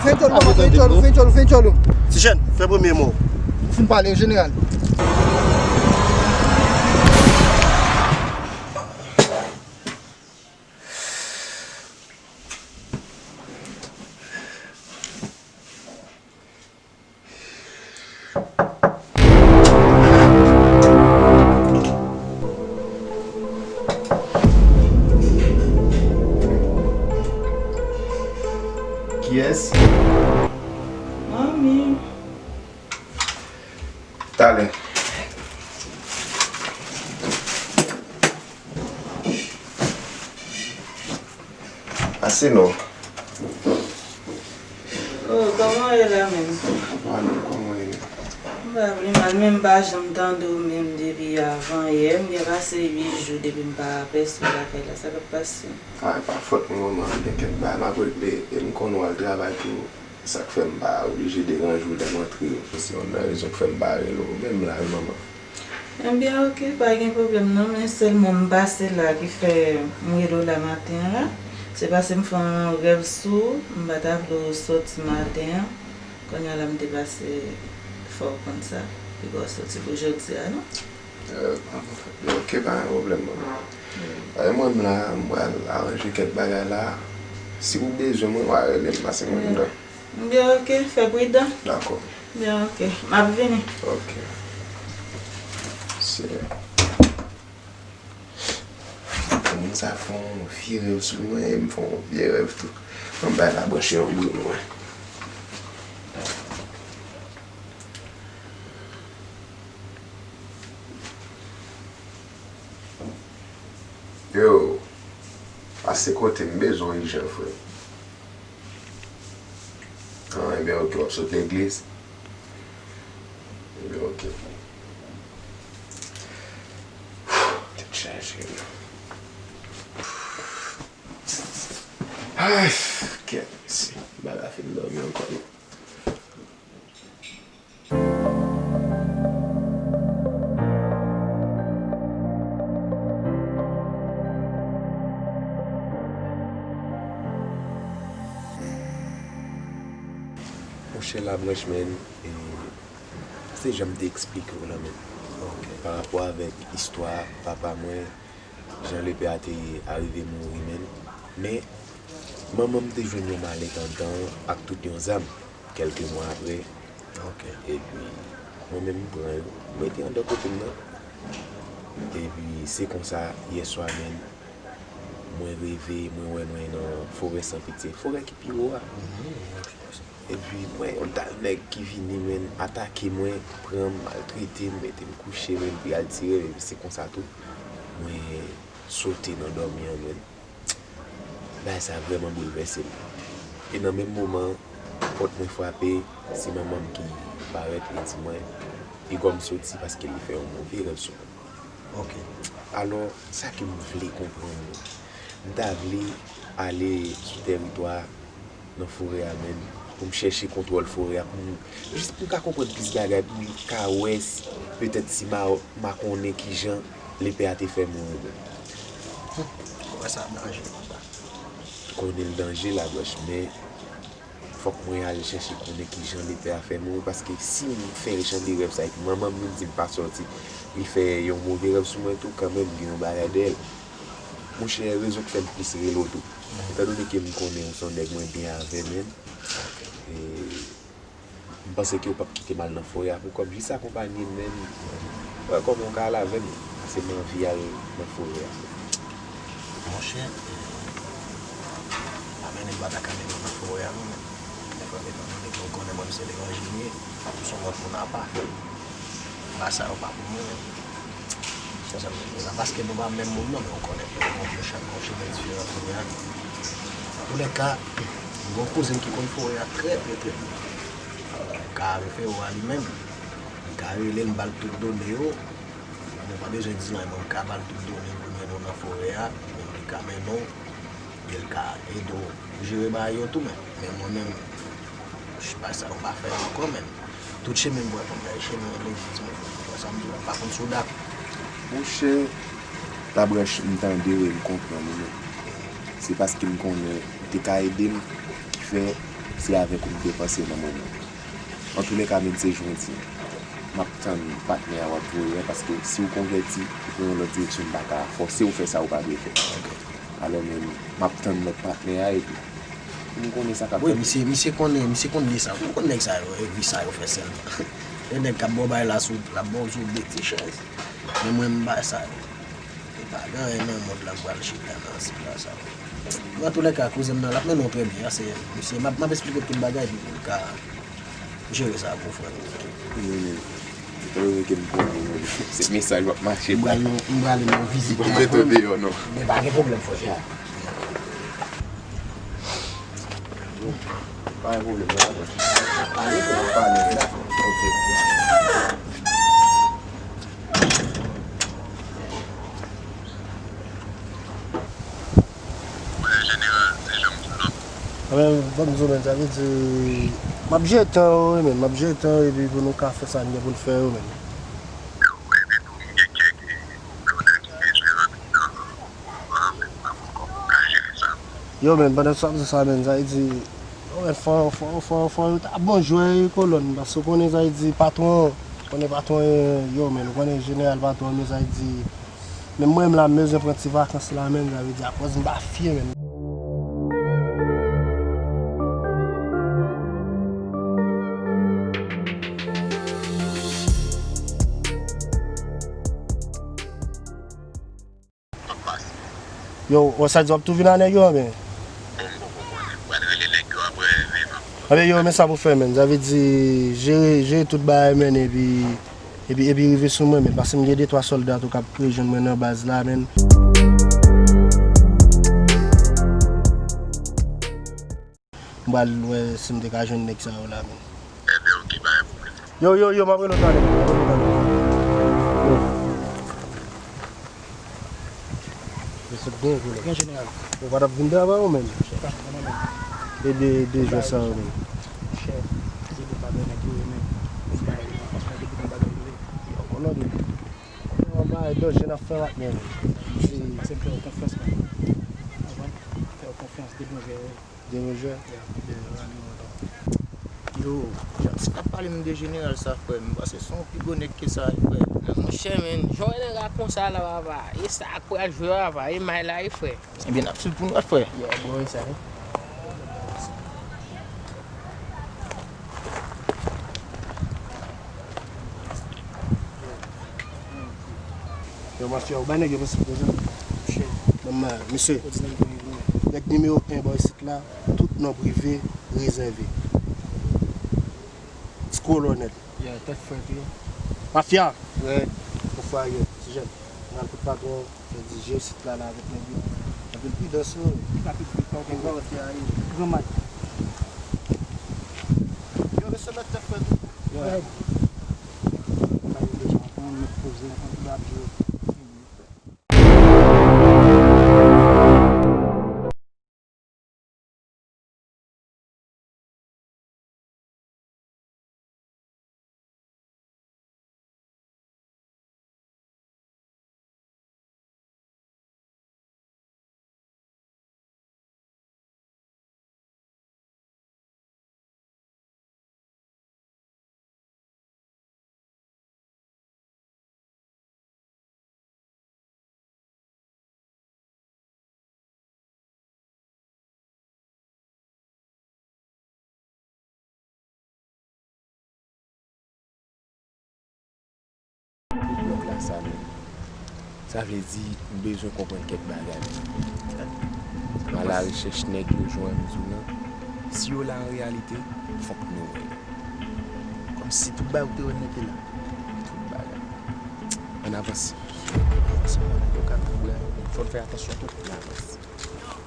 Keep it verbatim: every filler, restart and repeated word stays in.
Fen djòl ou, fen djòl ou, fen djòl ou, fen djòl ou. Ti jèn, fè premye mo. Ou fin pale, jeneral. Kiyès? Manmi. Talè. Ase non. Oh, kòman w ye la menm? Alo, kòman w ye? M pa pi mal, men m pa janm tande w menm depi avan yè. M gen pase uit jou depi m pa apèsi w lakay la. Sa k ap pase? A, e pa fòt mwen, manman. M gen kèk bagay m ap regle, e m konn w al travay tou. Sa k fè m pa oblije deranje w lè m antre yo. Se youn nan rezon k fè m pa rele w menm la wi, manman. Ebyen, oke, pa gen pwoblèm non, men sèlman m pase la ki fè m rele w la maten an la. Se paske m fè yon rèv sou ou, m pa ta vle w sòti maten an. Kounye a la m te pase fè w konn sa, epi w sòti pou jodi a non. Euh, ok, pa gen pwoblèm, manman. E mwen m la, m pral aranje kèk bagay la. Si w bezwen mwen, w a rele m, pase mwen anndan. Byen, ok, fè pridan. Dakò. Byen, ok. M ap vini. Ok. Se moun sa fè yon vye rèv sou mwen, e m fè yon vye rèv tou. Ann bay la branche yon bri mwen. Yo, pase kote m, bezwen w ijan, frè. Ah, ebyen, ok, w ap sot legliz? Ebyen, ok. Tèt chaje. Ay, kèt, mesye. M pa ka fin dòmi ankò, non. Monchè Labranche, men, e, se jan m te eksplike w la, men. Ok. Pa rapò avèk istwa papa mwen, jan lepè a te arive mouri, men. Men, manman m te jwenn yon malèt anndan ak tout yon zam, kèlke mwa apre. Ok. Epi, mwen menm, m pran yo, m mete anndan kote m nan. Epi, se konsa, yèswa, men, mwen reve, mwen wè mwen nan forè San Pitye, forè ki pi wo a. Mhm, ok. Epi, mwen, yon dal nèg ki vini, men, atake mwen, pran m, maltrete m, mete m kouche, men, epi al tire m, epi se konsa tou, mwen sote nan dòmi an, men. Bagay sa vrèman boulvèse m. E nan menm moman, pòt mwen frape, se manman m ki parèt, li di mwen, Igò, m soti paske li fè yon move rèv sou mwen. Ok. Alò, sa ke m vle konprann, m ta vle ale sou tèritwa, nan forè a menm, pou m chèche kontwòl forè a, pou m, jis pou m ka konprann plis bagay, pou m ka wè si, petèt si m a, m a konnen kijan lepè a te fè mouri menm. Ou wè sa ap danje konsa? Konnen l danje, Labranche, men fòk mwen al chèche konnen kijan lepè a fè mouri, paske si m fè jan de rèv sa epi manman m vin di m pa sòti, li fè yon move rèv sou mwen tou, kanmenm gen yon bagay dèyè l. Monchè, rezon k fè m plis rele w tou. Etandone ke m konnen ou se yon nèg mwen byen avè, men, e, m panse ke w p ap kite m al nan forè a pou kòb, jis akonpanye m, men, wè kòman w ka al avè m, paske m anvi al nan forè a. Monchè, e, pa mennen m pa ta ka mennen w nan forè a, non, men. Frè m, etandone ke w konnen mwen, m se levanjil m ye, m se yon lòt moun apa. Bagay sa yo pa pou mwen, men. Sensèman, se pa paske nou pa menm moun, non, men w konnen, nou, nou chak gon chemen diferan kounye a. Antoulèka, m gon kouzen ki konn forè a trè, trè, trè byen. M ka refere w a li menm. M ka rele l, m ba l tout done yo. Nou pa bezwen di anyen, mwen m ka ba l tout done pou l mennen w nan forè a, menm li ka mennen w, e l ka ede w jere bagay yo tou, men, men mwen menm, bagay sa yo m pa fè ankò, men tout chemen m pran, konn bay chemen legliz, men, wè sa m di w, m pa konn si w dakò. Monchè, Labranche, m tande w e m konprann ou, men se paske m konnen ou te ka ede m ki fè Se avèk ou m te panse nan moman. Antoulèka, men se jan w di. M ap tann patnè a w ap voye a, paske si w konvèti, ou pran yon lòt direksyon, m pa ka fòse w fè sa ou pa dwe fè. Alò, men, m ap tann lòt patnè a, epi pou m konnen sa k ap fèt. Wi, misye, misye konnen, misye konn de sa. Ou konn nèg sa yo, e vi sa yo fè sèlman. E nèg k ap ba w bagay la sou, l ap ba w sou de ti chèz. Men mwen, m bay sa yo. E pa gen anyen nan mond lan m pral chita nan sila sa. Antoulèka, kouzen m nan, l ap mennen w trè byen, se misye. M ap, m ap esplike tout bagay, epi pou l ka jere sa pou frè m. Wi, wi. Etan donne ke m konnen, wi, se mesaj w ap mache bay. M pral, m pral nan vizit. M pa mete w deyò, non. Men pa gen pwoblèm, frè. Pa gen pwoblèm, non. Pale, pale, dakò. Ok. Jeneral, se jan m di w lan. Anben, ban m di w, men, sa vle di, m ap jere tan yo, wi, men, m ap jere tan yo, epi pou nou ka fè sa n gen pou n fè yo, men. Wi, men tou, m gen kèk jwè rapid nan Yo, men, pandan sa ap di sa, men, sa vle di, yo, men, fò, fò, fò, fò yo ta bon jwè, kolòn, paske w konnen, sa vle di, patwon, konnen patwon, yo, men, ou konnen jeneral patwon, men, sa vle di, men mwen menm la, m bezwen pran ti vakans la, men, sa vle di, akoz m pa fye, men. Yo, w sa di w ap tou vin a nèg yo, anben? Bon, m poko konnen. M pral rele nèg yo apre, men. Anben, yo, men sa pou fè, men. Sa vle di, jere, jere tout bagay, men, epi, epi, epi rive sou mwen, men. Paske m gen de twa sòlda tou k ap rejwenn mwen nan baz la, men. M pral wè si m te ka jwenn nèg sa yo la, men. Enben, ok, pa gen pwoblèm. Yo, yo, yo, m ap rele w talè. M ap rele w talè. Yo. Yo sot byen, kolè. Gen jeneral. Ou pa t ap vin travay ou menm? Chèf, non, non, non. E de, de jwè sa yo menm? Chèf, se de bagay nèg yo renmen. Bagay yo, franchman, depi nan bagay yo. Yo, konnen de. Yo, bagay danje n ap fè ak menm. Se, se fè w konfyans, man. Konprann? Fè w konfyans, de bon jwè yo. De bon jwè? Yeah. De bon jwè. Yo, James, n ap pale m de jeneral sa, frè m. M panse se yon pi gwo nèg ke sa, frè. Men monchè, men, jan w wè nèg la konsa la, papa. E sa k pral jwe, papa. E may la, e frè. Ebyen, n ap swiv pou n wè, frè. Yeah, bro, e sa, wi. Yo, mafya, ou bay nèg yo prensip yo, jan. Monchè. Manman, mesye. Ou di nèg yo, nèg nimewo en bò isit la, tout non prive, rezève. Ti kolonèl. Yeah, tèt frèt, wi. Mafya. Frè. Yon fwa yo, ti jèn. N al kot patwon, yo di jere sit la, la avèk nèg yo. Anpil pridans, wi. Rapid, vit, pa gen gwo. Granmay. Yo, mesye, mèt tèt frèt, wi. Yeah. Bay yo deja antann, mèt poze, antann ki l ap jwe. Blòk la sa menm. Sa vle di, m bezwen konprann kèk bagay. M al arechèch nèg yo jwenn m di w lan. Si yo la an reyalite, fòk nou wè yo. Kòmsi tout bagay ou te wè nèg yo la. Tout bagay. Ann avanse. Ann avanse, mwen, yo ka twouble. Fò n fè atansyon tou. Ann avanse.